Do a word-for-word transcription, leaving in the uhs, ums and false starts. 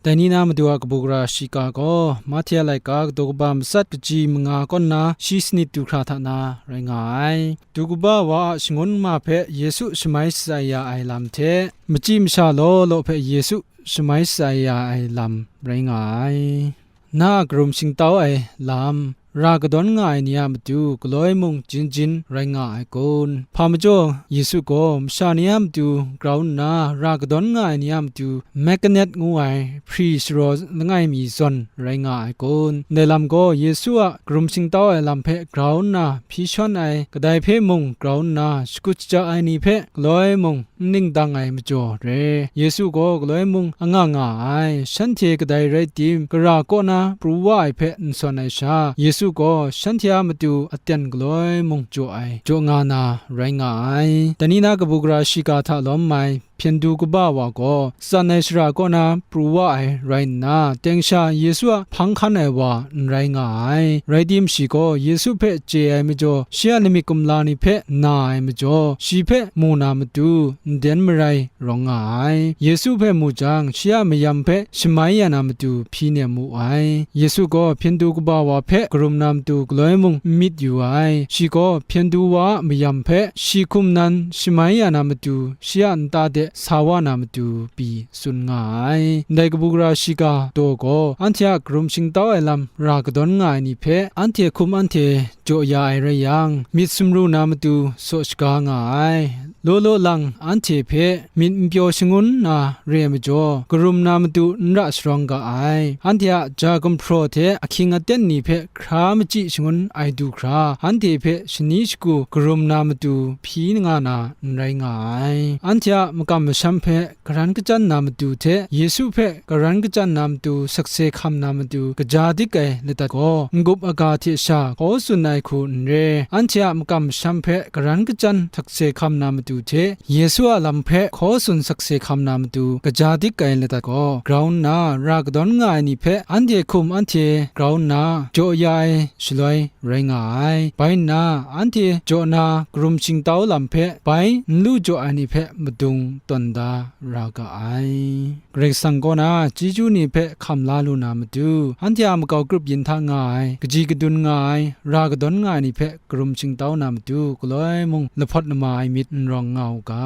Dai ni na Madu a kabu gara shiga gaw, Mahte a laika kadaw kaba matsat kaji manga kaw nna shi sanit du hkra hta na rai nga ai. Du kaba wa a shangun ma hpe Yesu shamai shatsai ya ai lam hte, machyi masha law law hpe Yesu shamai shatsai ya ai lam rai nga ai. Na a karum shingtau ai lam, ra kadawn nga ai ni a matu galoi mung jin jin rai nga ai kun? Hpa majaw, Yesu gaw masha ni a matu grau nna ra kadawn nga ai ni a matu magnet ngu ai hpri sharaw langai mi zawn rai nga ai kun? Ndai lam gaw Yesu a karum shingtau ai lam hpe grau nna hpyi shawn ai, kadai hpe mung grau nna shakut shaja ai ni hpe galoi mung n ning dang ai majaw re. Yesu gaw galoi mung anga nga ai, shanhte kadai rai tim, gara kaw na pru wa ai hpe n sawn ai sha, Yesu gaw shanhte a matu aten galoi mung jaw ai, jaw nga na rai nga ai. Dai ni na kabu gara shiga hta lawm ai hpyen du kaba wa gaw, tsan ai shara kaw na pru wa ai rai nna, teng sha Yesu a hpang hkan ai wa n rai nga ai. Rai tim, shi gaw Yesu hpe chye ai majaw, shi a lamik kumla ni hpe na ai majaw, shi hpe mu na matu, nden marai rawng nga ai. Yesu hpe mu jang, shi a mayam hpe shamai ya na matu hpyi nem mu ai. Yesu gaw hpyen du kaba wa hpe karum na matu galoi mung n myit yu ai. Shi gaw hpyen du wa a mayam hpe shi hkum nan shamai ya na matu, shi a nta de sa wa na matu pyi tsun nga ai. Ndai kabu gara shiga daw gaw, anhte a karum shingtau ai lam ra kadawn nga ai ni hpe, anhte hkum anhte jaw ya ai rai yang, myit sumru na matu saw shaga nga ai. Law law lang anhte hpe myit n pyaw shangun na re ai majaw, karum na matu n ra sharawng ga ai. Anhte a ja gumhpraw hte ahkying aten ni hpe hkra machyi shangun ai du hkra, anhte hpe shani shagu karum na matu hpyi nga na n rai nga ai. Anhte a makam masham hpe karan kachyan na matu hte Yesu hpe karan kachyan na matu sakse hkam na matu kaja dik ai ladat gaw, n-gup aga hte sha hkaw tsun ai hku n re. Anhte a makam masham hpe karan kachyan sakse hkam na matu hte Yesu a lam hpe hkaw tsun sakse hkam na matu kaja dik ai ladat gaw, grau nna ra kadawn nga ai ni hpe anhte hkum anhte grau nna jaw ya ai shaloi rai nga ai. Bai nna, anhte jaw na karum shingtau lam hpe bai n lu jaw ai ni hpe madung tawn da ra ga ai. Karai Kasang kaw na chyeju ni hpe hkam la lu na matu, anhte a makau grup yin hta nga ai, kaji kadun nga ai, ra kadawn nga ai ni hpe karum shingtau na matu, galoi mung lahpawt lama ai myit n rawng nga u ga.